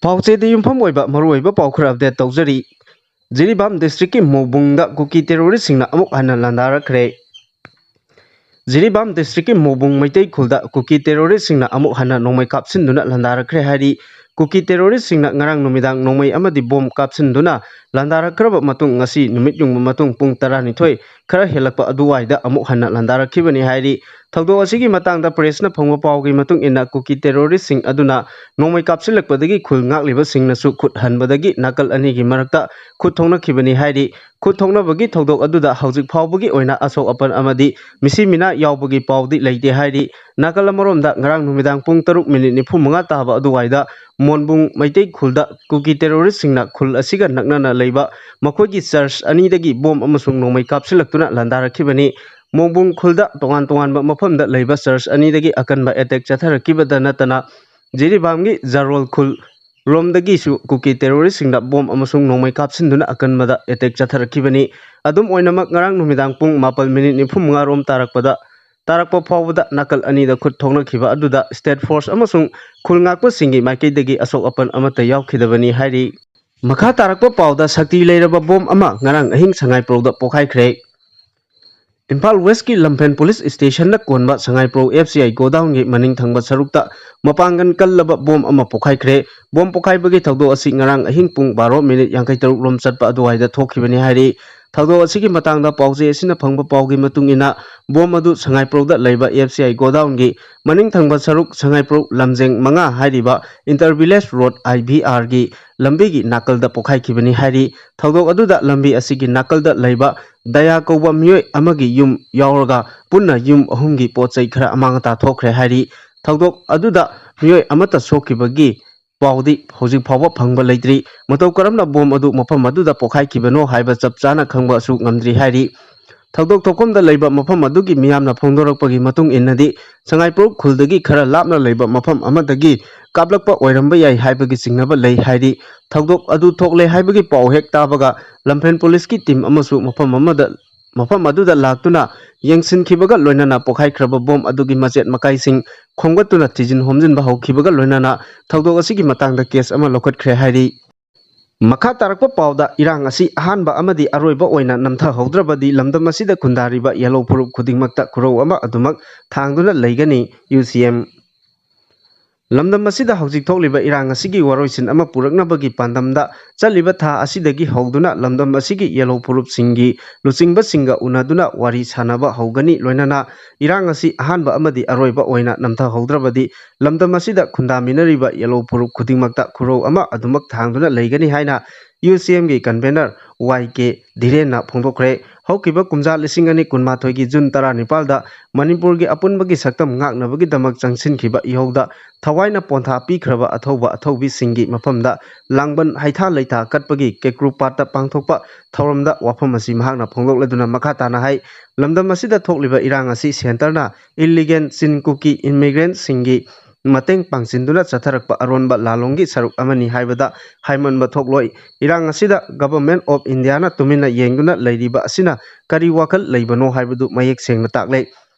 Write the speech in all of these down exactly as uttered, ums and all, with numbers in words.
ꯄꯥꯎꯆꯦꯗ ꯌꯨꯝꯐꯝ ꯑꯣꯏꯕ ꯃꯔꯨꯑꯣꯏꯕ ꯄꯥꯎ ꯈꯔ ꯑꯞꯗꯦꯠ ꯇꯧꯖꯔꯤ꯫ ꯖꯤꯔꯤꯕꯥꯝ ꯗꯤꯁꯇ꯭ꯔꯤꯛꯀꯤ ꯃꯣꯕꯨꯡꯗ ꯀꯨꯀꯤ ꯇꯦꯔꯣꯔꯤꯁꯁꯤꯡꯅ ꯑꯃꯨꯛ ꯍꯟꯅ ꯂꯥꯟꯗꯥꯔꯛꯈ꯭ꯔꯦ꯫ ꯖꯤꯔꯤꯕꯥꯝ ꯗꯤꯁꯇ꯭ꯔꯤꯛꯀꯤ ꯃꯣꯕꯨꯡ ꯃꯩꯇꯩ ꯈꯨꯜꯗ ꯀꯨꯀꯤ ꯇꯦꯔꯣꯔꯤꯁꯁꯤꯡꯅ ꯑꯃꯨꯛ ꯍꯟꯅ ꯅꯣꯡꯃꯩ ꯀꯥꯞꯁꯤꯟꯗꯨꯅ ꯂꯥꯟꯗꯥꯔꯛꯈ꯭ꯔꯦ ꯍꯥꯏꯔꯤ꯫ ꯀꯨꯀꯤ ꯇꯦꯔꯣꯔꯤꯁꯁꯤꯡꯅ ꯉꯔꯥꯡ ꯅꯨꯃꯤꯗꯥꯡ ꯅꯣꯡꯃꯩ ꯑꯃꯗꯤ ꯕꯣꯝ ꯀꯥꯞꯁꯤꯟꯗꯨꯅ ꯂꯥꯟꯗꯥꯔꯛꯈ꯭ꯔꯕ ꯃꯇꯨꯡ, ꯉꯁꯤ ꯅꯨꯃꯤꯠ ꯌꯨꯡꯕ ꯃꯇꯨꯡ ꯄꯨꯡ ꯇꯔꯥꯅꯤꯊꯣꯏ ꯈꯔ ꯍꯦꯜꯂꯛꯄ ꯑꯗꯨꯋꯥꯏꯗ ꯑꯃꯨꯛ ꯍꯟꯅ ꯂꯥꯟꯗꯥꯔꯛꯈꯤꯕꯅꯤ ꯍꯥꯏꯔꯤ꯫ ꯊꯧꯗꯣꯛ ꯑꯁꯤꯒꯤ ꯃꯇꯥꯡꯗ ꯄ꯭ꯔꯦꯁꯅ ꯐꯪꯕ ꯄꯥꯎꯒꯤ ꯃꯇꯨꯡ ꯏꯟꯅ, ꯀꯨꯀꯤ ꯇꯦꯔꯣꯔꯤꯁꯁꯤꯡ ꯑꯗꯨꯅ ꯅꯣꯡꯃꯩ ꯀꯥꯞꯁꯤꯜꯂꯛꯄꯗꯒꯤ ꯈꯨꯜ ꯉꯥꯛꯂꯤꯕꯁꯤꯡꯅꯁꯨ ꯈꯨꯠ ꯍꯟꯕꯗꯒꯤ ꯅꯥꯀꯜ ꯑꯅꯤꯒꯤ ꯃꯔꯛꯇ ꯈꯨꯠ ꯊꯣꯛꯅꯈꯤꯕꯅꯤ ꯍꯥꯏꯔꯤ꯫ ꯈꯨꯠ ꯊꯣꯛꯅꯕꯒꯤ ꯊꯧꯗꯣꯛ ꯑꯗꯨꯗ ꯍꯧꯖꯤꯛ ꯐꯥꯎꯕꯒꯤ ꯑꯣꯏꯅ ꯑꯁꯣꯛ ꯑꯄꯟ ꯑꯃꯗꯤ ꯃꯤꯁꯤ ꯃꯤꯅꯥ ꯌꯥꯎꯕꯒꯤ ꯄꯥꯎꯗꯤ ꯂꯩꯇꯦ ꯍꯥꯏꯔꯤ꯫ ꯅꯥꯀꯜ ꯑꯃꯔꯣꯝꯗ, ꯉꯔꯥꯡ ꯅꯨꯃꯤꯗꯥꯡ ꯄꯨꯡ ꯇꯔꯨꯛ ꯃꯤꯅꯤꯠ ꯅꯤꯐꯨ ꯃꯉꯥ ꯇꯥꯕ ꯑꯗꯨꯋꯥꯏꯗ ꯃꯣꯟꯕꯨꯡ ꯃꯩꯇꯩ ꯈꯨꯜꯗ ꯀꯨꯀꯤ ꯇꯦꯔꯣꯔꯤꯁꯁꯤꯡꯅ ꯈꯨꯜ ꯑꯁꯤꯒ ꯅꯛꯅꯅ ꯂꯩꯕ ꯃꯈꯣꯏꯒꯤ ꯆꯔꯆ ꯑꯅꯤꯗꯒꯤ ꯕꯣꯝ ꯑꯃꯁꯨꯡ ꯅꯣꯡꯃꯩ ꯀꯥꯞꯁꯤꯜꯂꯛꯇꯨꯅ ꯂꯥꯟꯗꯥꯔꯛꯈꯤꯕꯅꯤ꯫ ꯃꯣꯡꯕꯨꯡ ꯈꯨꯜꯗ ꯇꯣꯉꯥꯟ ꯇꯣꯉꯥꯟꯕ ꯃꯐꯝꯗ ꯂꯩꯕ ꯆꯔꯆ ꯑꯅꯤꯗꯒꯤ ꯑꯀꯟꯕ ꯑꯦꯇꯦꯛ ꯆꯠꯊꯔꯛꯈꯤꯕꯗ ꯅꯠꯇꯅ, ꯖꯤꯔꯤꯕꯥꯝꯒꯤ ꯖꯥꯔꯣꯜ ꯈꯨꯜ ꯔꯣꯝꯗꯒꯤꯁꯨ ꯀꯨꯀꯤ ꯇꯦꯔꯣꯔꯤꯁꯁꯤꯡꯗ ꯕꯣꯝ ꯑꯃꯁꯨꯡ ꯅꯣꯡꯃꯩ ꯀꯥꯞꯁꯤꯟꯗꯨꯅ ꯑꯀꯟꯕꯗ ꯑꯦꯇꯦꯛ ꯆꯠꯊꯔꯛꯈꯤꯕꯅꯤ꯫ ꯑꯗꯨꯝ ꯑꯣꯏꯅꯃꯛ, ꯉꯔꯥꯡ ꯅꯨꯃꯤꯗꯥꯡ ꯄꯨꯡ ꯃꯥꯄꯜ ꯃꯤꯅꯤꯠ ꯅꯤꯐꯨ ꯃꯉꯥ ꯔꯣꯝ ꯇꯥꯔꯛꯄꯗ, ꯇꯥꯔꯛꯄ ꯐꯥꯎꯕꯗ ꯅꯥꯀꯜ ꯑꯅꯤꯗ ꯈꯨꯠ ꯊꯣꯛꯅꯈꯤꯕ ꯑꯗꯨꯗ ꯁ꯭ꯇꯦꯠ ꯐꯣꯔꯁ ꯑꯃꯁꯨꯡ ꯈꯨꯜ ꯉꯥꯛꯄꯁꯤꯡꯒꯤ ꯃꯥꯏꯀꯩꯗꯒꯤ ꯑꯁꯣꯛ ꯑꯄꯟ ꯑꯃꯠꯇ ꯌꯥꯎꯈꯤꯗꯕꯅꯤ ꯍꯥꯏꯔꯤ꯫ ꯃꯈꯥ ꯇꯥꯔꯛꯄ ꯄꯥꯎꯗ, ꯁꯛꯇꯤ ꯂꯩꯔꯕ ꯕꯣꯝ ꯑꯃ ꯉꯔꯥꯡ ꯑꯍꯤꯡ ꯁꯉꯥꯏꯄ꯭ꯔꯧꯗ ꯄꯣꯈꯥꯏꯈ꯭ꯔꯦ꯫ ꯏꯝꯐꯥꯜ ꯋꯦꯁꯀꯤ ꯂꯝꯐꯦꯟ ꯄꯨꯂꯤꯁ ꯁ꯭ꯇꯦꯁꯟꯗ ꯀꯣꯟꯕ ꯁꯉꯥꯏꯄ꯭ꯔꯧ ꯑꯦꯐ ꯁꯤ ꯑꯥꯏ ꯒꯣꯗꯥꯎꯟꯒꯤ ꯃꯅꯤꯡ ꯊꯪꯕ ꯁꯔꯨꯛꯇ ꯃꯄꯥꯡꯒꯜ ꯀꯜꯂꯕ ꯕꯣꯝ ꯑꯃ ꯄꯣꯈꯥꯏꯈ꯭ꯔꯦ꯫ ꯕꯣꯝ ꯄꯣꯈꯥꯏꯕꯒꯤ ꯊꯧꯗꯣꯛ ꯑꯁꯤ ꯉꯔꯥꯡ ꯑꯍꯤꯡ ꯄꯨꯡ ꯕꯥꯔꯣ ꯃꯤꯅꯤꯠ ꯌꯥꯡꯈꯩ ꯇꯔꯨꯛ ꯔꯣꯝ ꯆꯠꯄ ꯑꯗꯨꯋꯥꯏꯗ ꯊꯣꯛꯈꯤꯕꯅꯤ ꯍꯥꯏꯔꯤ꯫ ꯊꯧꯗꯣꯛ ꯑꯁꯤꯒꯤ ꯃꯇꯥꯡꯗ ꯄꯥꯎꯆꯦ ꯑꯁꯤꯅ ꯐꯪꯕ ꯄꯥꯎꯒꯤ ꯃꯇꯨꯡ ꯏꯟꯅ, ꯕꯣꯝ ꯑꯗꯨ ꯁꯉꯥꯏꯄ꯭ꯔꯧꯗ ꯂꯩꯕ ꯑꯦꯐ ꯁꯤ ꯑꯥꯏ ꯒꯣꯗꯥꯎꯟꯒꯤ ꯃꯅꯤꯡ ꯊꯪꯕ ꯁꯔꯨꯛ ꯁꯉꯥꯏꯄ꯭ꯔꯧ ꯂꯝꯖꯦꯡ ꯃꯉꯥ ꯍꯥꯏꯔꯤꯕ ꯏꯟꯇꯔ ꯚꯤꯂꯦꯖ ꯔꯣꯗ, ꯑꯥꯏ ꯚꯤ ꯑꯥꯔꯒꯤ ꯂꯝꯕꯤꯒꯤ ꯅꯥꯀꯜꯗ ꯄꯣꯈꯥꯏꯈꯤꯕꯅꯤ ꯍꯥꯏꯔꯤ꯫ ꯊꯧꯗꯣꯛ ꯑꯗꯨꯗ ꯂꯝꯕꯤ ꯑꯁꯤꯒꯤ ꯅꯥꯀꯜꯗ ꯂꯩꯕ ꯗꯌꯥ ꯀꯧꯕ ꯃꯤꯑꯣꯏ ꯑꯃꯒꯤ ꯌꯨꯝ ꯌꯥꯎꯔꯒ ꯄꯨꯟꯅ ꯌꯨꯝ ꯑꯍꯨꯝꯒꯤ ꯄꯣꯠ ꯆꯩ ꯈꯔ ꯑꯃꯥꯡ ꯑꯇꯥ ꯊꯣꯛꯈ꯭ꯔꯦ ꯍꯥꯏꯔꯤ꯫ ꯊꯧꯗꯣꯛ ꯑꯗꯨꯗ ꯃꯤꯑꯣꯏ ꯑꯃꯠꯇ ꯁꯣꯛꯈꯤꯕꯒꯤ ꯄꯥꯎꯗꯤ ꯍꯧꯖꯤꯛ ꯐꯥꯎꯕ ꯐꯪꯕ ꯂꯩꯇ꯭ꯔꯤ꯫ ꯃꯇꯧ ꯀꯔꯝꯅ ꯕꯣꯝ ꯑꯗꯨ ꯃꯐꯝ ꯑꯗꯨꯗ ꯄꯣꯈꯥꯏꯈꯤꯕꯅꯣ ꯍꯥꯏꯕ ꯆꯞ ꯆꯥꯅ ꯈꯪꯕꯁꯨ ꯉꯝꯗ꯭ꯔꯤ ꯍꯥꯏꯔꯤ꯫ ꯊꯧꯗꯣꯛ ꯊꯣꯛꯐꯝꯗ ꯂꯩꯕ ꯃꯐꯝ ꯑꯗꯨꯒꯤ ꯃꯤꯌꯥꯝꯅ ꯐꯣꯡꯗꯣꯔꯛꯄꯒꯤ ꯃꯇꯨꯡ ꯏꯟꯅꯗꯤ, ꯁꯉꯥꯏꯄ꯭ꯔꯧ ꯈꯨꯜꯗꯒꯤ ꯈꯔ ꯂꯥꯞꯅ ꯂꯩꯕ ꯃꯐꯝ ꯑꯃꯗꯒꯤ ꯀꯥꯞꯂꯛꯄ ꯑꯣꯏꯔꯝꯕ ꯌꯥꯏ ꯍꯥꯏꯕꯒꯤ ꯆꯤꯡꯅꯕ ꯂꯩ ꯍꯥꯏꯔꯤ꯫ ꯊꯧꯗꯣꯛ ꯑꯗꯨ ꯊꯣꯛꯂꯦ ꯍꯥꯏꯕꯒꯤ ꯄꯥꯎ ꯍꯦꯛ ꯇꯥꯕꯒ ꯂꯝꯐꯦꯟ ꯄꯨꯂꯤꯁꯀꯤ ꯇꯤꯝ ꯑꯃꯁꯨ ꯃꯐꯝ ꯑꯃꯗ ꯃꯐꯝ ꯑꯗꯨꯗ ꯂꯥꯛꯇꯨꯅ ꯌꯦꯡꯁꯤꯟꯈꯤꯕꯒ ꯂꯣꯏꯅꯅ ꯄꯣꯈꯥꯏꯈ꯭ꯔꯕ ꯕꯣꯝ ꯑꯗꯨꯒꯤ ꯃꯆꯦꯠ ꯃꯀꯥꯏꯁꯤꯡ ꯈꯣꯝꯒꯠꯇꯨꯅ ꯊꯤꯖꯤꯟ ꯍꯨꯝꯖꯤꯟꯕ ꯍꯧꯈꯤꯕꯒ ꯂꯣꯏꯅꯅ ꯊꯧꯗꯣꯛ ꯑꯁꯤꯒꯤ ꯃꯇꯥꯡꯗ ꯀꯦꯁ ꯑꯃ ꯂꯧꯈꯠꯈ꯭ꯔꯦ ꯍꯥꯏꯔꯤ꯫ ꯃꯈꯥ ꯇꯥꯔꯛꯄ ꯄꯥꯎꯗ ꯏꯔꯥꯡ ꯑꯁꯤ ꯑꯍꯥꯟꯕ ꯑꯃꯗꯤ ꯑꯔꯣꯏꯕ ꯑꯣꯏꯅ ꯅꯝꯊꯍꯧꯗ꯭ꯔꯕꯗꯤ ꯂꯝꯗꯝ ꯑꯁꯤꯗ ꯈꯨꯟꯗꯥꯔꯤꯕ ꯌꯦꯜꯍꯧ ꯐꯨꯔꯨꯞ ꯈꯨꯗꯤꯡꯃꯛꯇ ꯈꯨꯔꯧ ꯑꯃ ꯑꯗꯨꯃꯛ ꯊꯥꯡꯗꯨꯅ ꯂꯩꯒꯅꯤ, ꯌꯨ ꯁꯤ ꯑꯦꯝ꯫ ꯂꯝꯗꯝ ꯑꯁꯤꯗ ꯍꯧꯖꯤꯛ ꯊꯣꯛꯂꯤꯕ ꯏꯔꯥꯡ ꯑꯁꯤꯒꯤ ꯋꯥꯔꯣꯏꯁꯤꯟ ꯑꯃ ꯄꯨꯔꯛꯅꯕꯒꯤ ꯄꯥꯟꯗꯝꯗ ꯆꯠꯂꯤꯕ ꯊꯥ ꯑꯁꯤꯗꯒꯤ ꯍꯧꯗꯨꯅ ꯂꯝꯗꯝ ꯑꯁꯤꯒꯤ ꯌꯦꯜꯍꯧ ꯐꯨꯔꯨꯞꯁꯤꯡꯒꯤ ꯂꯨꯆꯤꯡꯕꯁꯤꯡꯒ ꯎꯅꯗꯨꯅ ꯋꯥꯔꯤ ꯁꯥꯟꯅꯕ ꯍꯧꯒꯅꯤ꯫ ꯂꯣꯏꯅꯅ ꯏꯔꯥꯡ ꯑꯁꯤ ꯑꯍꯥꯟꯕ ꯑꯃꯗꯤ ꯑꯔꯣꯏꯕ ꯑꯣꯏꯅ ꯅꯝꯊꯍꯧꯗ꯭ꯔꯕꯗꯤ ꯂꯝꯗꯝ ꯑꯁꯤꯗ ꯈꯨꯟꯗꯥꯃꯤꯟꯅꯔꯤꯕ ꯌꯦꯜꯍꯧ ꯐꯨꯔꯨꯞ ꯈꯨꯗꯤꯡꯃꯛꯇ ꯈꯨꯔꯧ ꯑꯃ ꯑꯗꯨꯃꯛ ꯊꯥꯡꯗꯨꯅ ꯂꯩꯒꯅꯤ ꯍꯥꯏꯅ ꯌꯨ ꯁꯤ ꯑꯦꯝꯒꯤ ꯀꯟꯚꯦꯅꯔ ꯋꯥꯏ ꯀꯦ ꯙꯤꯔꯦꯟꯅ ꯐꯣꯡꯗꯣꯛꯈ꯭ꯔꯦ꯫ ꯍꯧꯈꯤꯕ ꯀꯨꯝꯖꯥ ꯂꯤꯁꯤꯡ ꯑꯅꯤ ꯀꯨꯟꯃꯥꯊꯣꯏꯒꯤ ꯖꯨꯟ ꯇꯔꯥꯅꯤꯄꯥꯜꯗ ꯃꯅꯤꯄꯨꯔꯒꯤ ꯑꯄꯨꯟꯕꯒꯤ ꯁꯛꯇꯝ ꯉꯥꯛꯅꯕꯒꯤꯗꯃꯛ ꯆꯪꯁꯤꯟꯈꯤꯕ ꯏꯍꯧꯗ ꯊꯋꯥꯏꯅ ꯄꯣꯟꯊꯥ ꯄꯤꯈ꯭ꯔꯕ ꯑꯊꯧꯕ ꯑꯊꯧꯕꯤꯁꯤꯡꯒꯤ ꯃꯐꯝꯗ ꯂꯥꯡꯕꯟ ꯍꯩꯊꯥ ꯂꯩꯊꯥ ꯀꯠꯄꯒꯤ ꯀꯦꯀ꯭ꯔꯨ ꯄꯥꯠꯇ ꯄꯥꯡꯊꯣꯛꯄ ꯊꯧꯔꯝꯗ ꯋꯥꯐꯝ ꯑꯁꯤ ꯃꯍꯥꯛꯅ ꯐꯣꯡꯗꯣꯛꯂꯗꯨꯅ ꯃꯈꯥ ꯇꯥꯅ ꯍꯥꯏ, ꯂꯝꯗꯝ ꯑꯁꯤꯗ ꯊꯣꯛꯂꯤꯕ ꯏꯔꯥꯡ ꯑꯁꯤ ꯁꯦꯟꯇꯔꯅ ꯏꯜꯂꯤꯒꯦꯟ ꯆꯤꯟ ꯀꯨꯀꯤ ꯏꯃꯤꯒ꯭ꯔꯦꯟꯠꯁꯤꯡꯒꯤ ꯃꯇꯦꯡ ꯄꯥꯡꯁꯤꯟꯗꯨꯅ ꯆꯠꯊꯔꯛꯄ ꯑꯔꯣꯟꯕ ꯂꯥꯂꯣꯡꯒꯤ ꯁꯔꯨꯛ ꯑꯃꯅꯤ ꯍꯥꯏꯕꯗ ꯍꯥꯏꯃꯟꯕ ꯊꯣꯛꯂꯣꯏ꯫ ꯏꯔꯥꯡ ꯑꯁꯤꯗ Government of Indiaꯅ ꯇꯨꯃꯤꯟꯅ ꯌꯦꯡꯗꯨꯅ ꯂꯩꯔꯤꯕ ꯑꯁꯤꯅ ꯀꯔꯤ ꯋꯥꯈꯜ ꯂꯩꯕꯅꯣ ꯍꯥꯏꯕꯗꯨ ꯃꯌꯦꯛ ꯁꯦꯡꯅ ꯇꯥꯛꯂꯦ꯫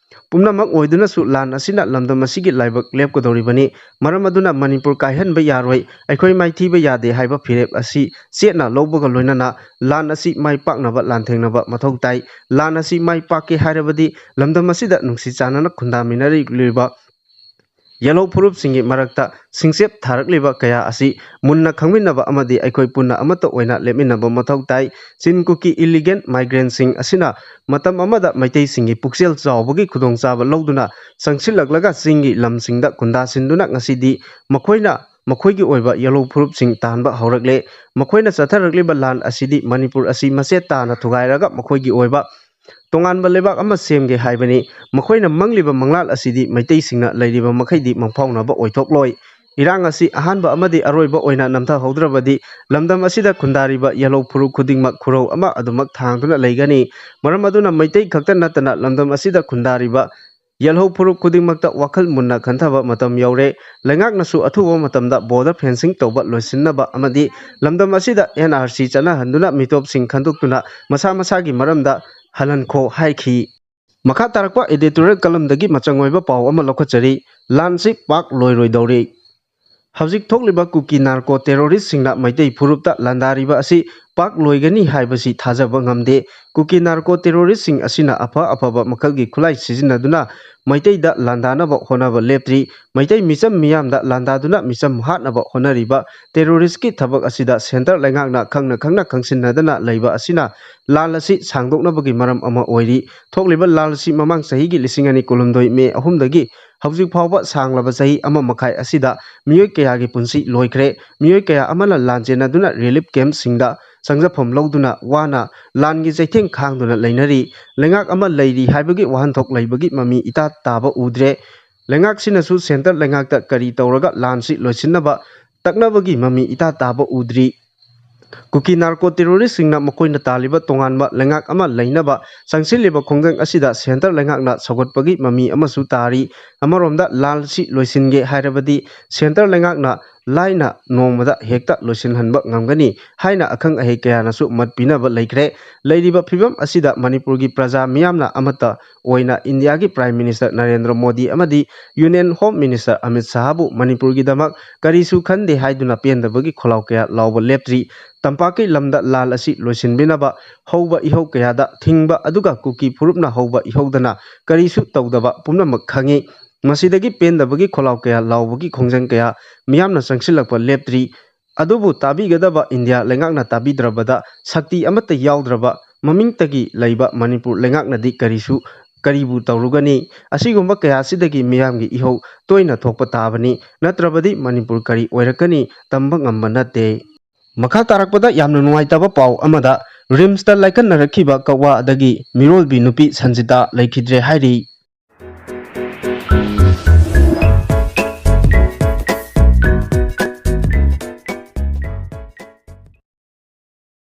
ꯄꯨꯝꯅꯃꯛ ꯑꯣꯏꯗꯨꯅꯁꯨ ꯂꯥꯟ ꯑꯁꯤꯅ ꯂꯝꯗꯝ ꯑꯁꯤꯒꯤ ꯂꯥꯏꯕꯛ ꯂꯦꯞꯀꯗꯧꯔꯤꯕꯅꯤ꯫ ꯃꯔꯝ ꯑꯗꯨꯅ ꯃꯅꯤꯄꯨꯔ ꯀꯥꯏꯍꯟꯕ ꯌꯥꯔꯣꯏ, ꯑꯩꯈꯣꯏ ꯃꯥꯏꯊꯤꯕ ꯌꯥꯗꯦ ꯍꯥꯏꯕ ꯐꯤꯔꯦꯞ ꯑꯁꯤ ꯆꯦꯠꯅ ꯂꯧꯕꯒ ꯂꯣꯏꯅꯅ ꯂꯥꯟ ꯑꯁꯤ ꯃꯥꯏ ꯄꯥꯛꯅꯕ ꯂꯥꯟꯊꯦꯡꯅꯕ ꯃꯊꯧ ꯇꯥꯏ꯫ ꯂꯥꯟ ꯑꯁꯤ ꯃꯥꯏ ꯄꯥꯛꯀꯦ ꯍꯥꯏꯔꯕꯗꯤ ꯂꯝꯗꯝ ꯑꯁꯤꯗ ꯅꯨꯡꯁꯤ ꯆꯥꯟꯅꯅ ꯈꯨꯟꯗꯥꯃꯤꯟꯅꯔꯤꯕ ꯌꯦꯜꯍꯧ ꯐꯨꯔꯨꯞꯁꯤꯡꯒꯤ ꯃꯔꯛꯇ ꯁꯤꯡꯆꯦꯞ ꯊꯥꯔꯛꯂꯤꯕ ꯀꯌꯥ ꯑꯁꯤ ꯃꯨꯟꯅ ꯈꯪꯃꯤꯟꯅꯕ ꯑꯃꯗꯤ ꯑꯩꯈꯣꯏ ꯄꯨꯟꯅ ꯑꯃꯠꯇ ꯑꯣꯏꯅ ꯂꯦꯞꯃꯤꯟꯅꯕ ꯃꯊꯧ ꯇꯥꯏ꯫ ꯆꯤꯟ ꯀꯨꯀꯤ ꯏꯂꯤꯒꯦꯟ ꯃꯥꯏꯒ꯭ꯔꯦꯟꯁꯤꯡ ꯑꯁꯤꯅ ꯃꯇꯝ ꯑꯃꯗ ꯃꯩꯇꯩꯁꯤꯡꯒꯤ ꯄꯨꯛꯆꯦꯜ ꯆꯥꯎꯕꯒꯤ ꯈꯨꯗꯣꯡꯆꯥꯕ ꯂꯧꯗꯨꯅ ꯆꯪꯁꯤꯜꯂꯛꯂꯒ ꯆꯤꯡꯒꯤ ꯂꯝꯁꯤꯡꯗ ꯈꯨꯟꯗꯥꯁꯤꯟꯗꯨꯅ ꯉꯁꯤꯗꯤ ꯃꯈꯣꯏꯅ ꯃꯈꯣꯏꯒꯤ ꯑꯣꯏꯕ ꯌꯦꯜꯍꯧ ꯐꯨꯔꯨꯞꯁꯤꯡ ꯇꯥꯟꯕ ꯍꯧꯔꯛꯂꯦ꯫ ꯃꯈꯣꯏꯅ ꯆꯠꯊꯔꯛꯂꯤꯕ ꯂꯥꯟ ꯑꯁꯤꯗꯤ ꯃꯅꯤꯄꯨꯔ ꯑꯁꯤ ꯃꯆꯦꯠ ꯇꯥꯅ ꯊꯨꯒꯥꯏꯔꯒ ꯃꯈꯣꯏꯒꯤ ꯑꯣꯏꯕ ꯇꯣꯉꯥꯟꯕ ꯂꯩꯕꯥꯛ ꯑꯃ ꯁꯦꯝꯒꯦ ꯍꯥꯏꯕꯅꯤ꯫ ꯃꯈꯣꯏꯅ ꯃꯪꯂꯤꯕ ꯃꯪꯂꯥꯟ ꯑꯁꯤꯗꯤ ꯃꯩꯇꯩꯁꯤꯡꯅ ꯂꯩꯔꯤꯕ ꯃꯈꯩꯗꯤ ꯃꯪꯐꯥꯎꯅꯕ ꯑꯣꯏꯊꯣꯛꯂꯣꯏ꯫ ꯏꯔꯥꯡ ꯑꯁꯤ ꯑꯍꯥꯟꯕ ꯑꯃꯗꯤ ꯑꯔꯣꯏꯕ ꯑꯣꯏꯅ ꯅꯝꯊꯍꯧꯗ꯭ꯔꯕꯗꯤ ꯂꯝꯗꯝ ꯑꯁꯤꯗ ꯈꯨꯟꯗꯥꯔꯤꯕ ꯌꯦꯜꯍꯧ ꯐꯨꯔꯨꯞ ꯈꯨꯗꯤꯡꯃꯛ ꯈꯨꯔꯧ ꯑꯃ ꯑꯗꯨꯃꯛ ꯊꯥꯡꯗꯨꯅ ꯂꯩꯒꯅꯤ꯫ ꯃꯔꯝ ꯑꯗꯨꯅ ꯃꯩꯇꯩ ꯈꯛꯇ ꯅꯠꯇꯅ ꯂꯝꯗꯝ ꯑꯁꯤꯗ ꯈꯨꯟꯗꯥꯔꯤꯕ ꯌꯦꯜꯍꯧ ꯐꯨꯔꯨꯞ ꯈꯨꯗꯤꯡꯃꯛꯇ ꯋꯥꯈꯜ ꯃꯨꯟꯅ ꯈꯟꯊꯕ ꯃꯇꯝ ꯌꯧꯔꯦ꯫ ꯂꯩꯉꯥꯛꯅꯁꯨ ꯑꯊꯨꯕ ꯃꯇꯝꯗ border fencing ꯇꯧꯕ ꯂꯣꯏꯁꯤꯟꯅꯕ ꯑꯃꯗꯤ ꯂꯝꯗꯝ ꯑꯁꯤꯗ N R C ꯆꯠꯅꯍꯟꯗꯨꯅ ꯃꯤꯇꯣꯞꯁꯤꯡ ꯈꯟꯗꯣꯛꯇꯨꯅ ꯃꯁꯥ ꯃꯁꯥꯒꯤ ꯃꯔꯝꯗ ꯍꯜꯍꯟꯈꯣ ꯍꯥꯏꯈꯤ꯫ ꯃꯈꯥ ꯇꯥꯔꯛꯄ editorial columnꯗꯒꯤ ꯃꯆꯪ ꯑꯣꯏꯕ ꯄꯥꯎ ꯑꯃ ꯂꯧꯈꯠꯆꯔꯤ꯫ ꯂꯥꯟꯁꯤ ꯄꯥꯛ ꯂꯣꯏꯔꯣꯏꯗꯧꯔꯤ꯫ ꯍꯧꯖꯤꯛ ꯊꯣꯛꯂꯤꯕ ꯀꯨꯀꯤ narco terroristꯁꯤꯡꯅ ꯃꯩꯇꯩ ꯐꯨꯔꯨꯞꯇ ꯂꯥꯟꯗꯥꯔꯤꯕ ꯑꯁꯤ ꯄꯥꯛ ꯂꯣꯏꯒꯅꯤ ꯍꯥꯏꯕꯁꯤ ꯊꯥꯖꯕ ꯉꯝꯗꯦ꯫ ꯀꯨꯀꯤ narco terroristꯁꯤꯡ ꯑꯁꯤꯅ ꯑꯐ ꯑꯐꯕ ꯃꯈꯜꯒꯤ ꯈꯨꯠꯂꯥꯏ ꯁꯤꯖꯤꯟꯅꯗꯨꯅ ꯃꯩꯇꯩꯗ ꯂꯥꯟꯗꯥꯅꯕ ꯍꯣꯠꯅꯕ ꯂꯦꯞꯇ꯭ꯔꯤ꯫ ꯃꯩꯇꯩ ꯃꯤꯆꯝ ꯃꯤꯌꯥꯝꯗ ꯂꯥꯟꯗꯥꯗꯨꯅ ꯃꯤꯆꯝ ꯍꯥꯠꯅꯕ ꯍꯣꯠꯅꯔꯤꯕ terroristꯀꯤ ꯊꯕꯛ ꯑꯁꯤꯗ centre ꯂꯩꯉꯥꯛꯅ ꯈꯪꯅ ꯈꯪꯅ ꯈꯪꯁꯤꯟꯅꯗꯅ ꯂꯩꯕ ꯑꯁꯤꯅ ꯂꯥꯟ ꯑꯁꯤ ꯁꯥꯡꯗꯣꯛꯅꯕꯒꯤ ꯃꯔꯝ ꯑꯃ ꯑꯣꯏꯔꯤ꯫ ꯊꯣꯛꯂꯤꯕ ꯂꯥꯟ ꯑꯁꯤ ꯃꯃꯥꯡ ꯆꯍꯤꯒꯤ ꯂꯤꯁꯤꯡ ꯑꯅꯤ ꯀꯨꯟꯍꯨꯝꯗꯣꯏ May ꯑꯍꯨꯝꯗꯒꯤ ꯍꯧꯖꯤꯛ ꯐꯥꯎꯕ ꯁꯥꯡꯂꯕ ꯆꯍꯤ ꯑꯃ ꯃꯈꯥꯏ ꯑꯁꯤꯗ ꯃꯤꯑꯣꯏ ꯀꯌꯥꯒꯤ ꯄꯨꯟꯁꯤ ꯂꯣꯏꯈ꯭ꯔꯦ꯫ ꯃꯤꯑꯣꯏ ꯀꯌꯥ ꯑꯃꯅ ꯂꯥꯟꯖꯦꯟꯅꯗꯨꯅ relief campꯁꯤꯡꯗ ꯆꯪꯖꯐꯝ ꯂꯧꯗꯨꯅ ꯋꯥꯅ ꯂꯥꯟꯒꯤ ꯆꯩꯊꯦꯡ ꯈꯥꯡꯗꯨꯅ ꯂꯩꯅꯔꯤ꯫ ꯂꯩꯉꯥꯛ ꯑꯃ ꯂꯩꯔꯤ ꯍꯥꯏꯕꯒꯤ ꯋꯥꯍꯟꯊꯣꯛ ꯂꯩꯕꯒꯤ ꯃꯃꯤ ꯏꯇꯥ ꯇꯥꯕ ꯎꯗ꯭ꯔꯦ꯫ ꯂꯩꯉꯥꯛꯁꯤꯅꯁꯨ centre ꯂꯩꯉꯥꯛꯇ ꯀꯔꯤ ꯇꯧꯔꯒ ꯂꯥꯟꯁꯤ ꯂꯣꯏꯁꯤꯟꯅꯕ ꯇꯛꯅꯕꯒꯤ ꯃꯃꯤ ꯏꯇꯥ ꯇꯥꯕ ꯎꯗ꯭ꯔꯤ꯫ ꯀꯨꯀꯤ narco terroristꯁꯤꯡꯅ ꯃꯈꯣꯏꯅ ꯇꯥꯜꯂꯤꯕ ꯇꯣꯉꯥꯟꯕ ꯂꯩꯉꯥꯛ ꯑꯃ ꯂꯩꯅꯕ ꯆꯪꯁꯤꯜꯂꯤꯕ ꯈꯣꯡꯖꯪ ꯑꯁꯤꯗ centre ꯂꯩꯉꯥꯛꯅ ꯁꯧꯒꯠꯄꯒꯤ ꯃꯃꯤ ꯑꯃꯁꯨ ꯇꯥꯔꯤ꯫ ꯑꯃꯔꯣꯝꯗ ꯂꯥꯟꯁꯤ ꯂꯣꯏꯁꯤꯟꯒꯦ ꯍꯥꯏꯔꯕꯗꯤ centre ꯂꯩꯉꯥꯛꯅ ꯂꯥꯏꯅ ꯅꯣꯡꯃꯗ ꯍꯦꯛꯇ ꯂꯣꯏꯁꯤꯟꯍꯟꯕ ꯉꯝꯒꯅꯤ ꯍꯥꯏꯅ ꯑꯈꯪ ꯑꯍꯩ ꯀꯌꯥꯅꯁꯨ ꯃꯠ ꯄꯤꯅꯕ ꯂꯩꯈ꯭ꯔꯦ꯫ ꯂꯩꯔꯤꯕ ꯐꯤꯕꯝ ꯑꯁꯤꯗ ꯃꯅꯤꯄꯨꯔꯒꯤ ꯄ꯭ꯔꯖꯥ ꯃꯤꯌꯥꯝꯅ ꯑꯃꯠꯇ ꯑꯣꯏꯅ ꯏꯟꯗꯤꯌꯥꯒꯤ Prime Minister ꯅꯔꯦꯟꯗ꯭ꯔ ꯃꯣꯗꯤ ꯑꯃꯗꯤ Union Home Minister ꯑꯃꯤꯠ ꯁꯥꯍꯕꯨ ꯃꯅꯤꯄꯨꯔꯒꯤꯗꯃꯛ ꯀꯔꯤꯁꯨ ꯈꯟꯗꯦ ꯍꯥꯏꯗꯨꯅ ꯄꯦꯟꯗꯕꯒꯤ ꯈꯣꯜꯂꯥꯎ ꯀꯌꯥ ꯂꯥꯎꯕ ꯂꯦꯞꯇ꯭ꯔꯤ꯫ ꯇꯝꯄꯥꯛꯀꯤ ꯂꯝꯗ ꯂꯥꯟ ꯑꯁꯤ ꯂꯣꯏꯁꯤꯟꯕꯤꯅꯕ ꯍꯧꯕ ꯏꯍꯧ ꯀꯌꯥꯗ ꯊꯤꯡꯕ, ꯑꯗꯨꯒ ꯀꯨꯀꯤ ꯐꯨꯔꯨꯞꯅ ꯍꯧꯕ ꯏꯍꯧꯗꯅ ꯀꯔꯤꯁꯨ ꯇꯧꯗꯕ ꯄꯨꯝꯅꯃꯛ ꯈꯪꯏ꯫ ꯃꯁꯤꯗꯒꯤ ꯄꯦꯟꯗꯕꯒꯤ ꯈꯣꯜꯂꯥꯎ ꯀꯌꯥ ꯂꯥꯎꯕꯒꯤ ꯈꯣꯡꯖꯪ ꯀꯌꯥ ꯃꯤꯌꯥꯝꯅ ꯆꯪꯁꯤꯜꯂꯛꯄ ꯂꯦꯞꯇ꯭ꯔꯤ꯫ ꯑꯗꯨꯕꯨ ꯇꯥꯕꯤꯒꯗꯕ ꯏꯟꯗꯤꯌꯥ ꯂꯩꯉꯥꯛꯅ ꯇꯥꯕꯤꯗ꯭ꯔꯕꯗ, ꯁꯛꯇꯤ ꯑꯃꯠꯇ ꯌꯥꯎꯗ꯭ꯔꯕ ꯃꯃꯤꯡꯇꯒꯤ ꯂꯩꯕ ꯃꯅꯤꯄꯨꯔ ꯂꯩꯉꯥꯛꯅꯗꯤ ꯀꯔꯤꯁꯨ, ꯀꯔꯤꯕꯨ ꯇꯧꯔꯨꯒꯅꯤ? ꯑꯁꯤꯒꯨꯝꯕ ꯀꯌꯥ ꯑꯁꯤꯗꯒꯤ ꯃꯤꯌꯥꯝꯒꯤ ꯏꯍꯧ ꯇꯣꯏꯅ ꯊꯣꯛꯄ ꯇꯥꯕꯅꯤ꯫ ꯅꯠꯇ꯭ꯔꯕꯗꯤ ꯃꯅꯤꯄꯨꯔ ꯀꯔꯤ ꯑꯣꯏꯔꯛꯀꯅꯤ ꯇꯝꯕ ꯉꯝꯕ ꯅꯠꯇꯦ꯫ ꯃꯈꯥ ꯇꯥꯔꯛꯄꯗ ꯌꯥꯝꯅ ꯅꯨꯡꯉꯥꯏꯇꯕ ꯄꯥꯎ ꯑꯃꯗ, RIMSꯇ ꯂꯥꯏꯀꯠꯅꯔꯛꯈꯤꯕ ꯀꯛꯋꯥꯗꯒꯤ ꯃꯤꯔꯣꯜꯕꯤ ꯅꯨꯄꯤ ꯁꯟꯖꯤꯇꯥ ꯂꯩꯈꯤꯗ꯭ꯔꯦ ꯍꯥꯏꯔꯤ꯫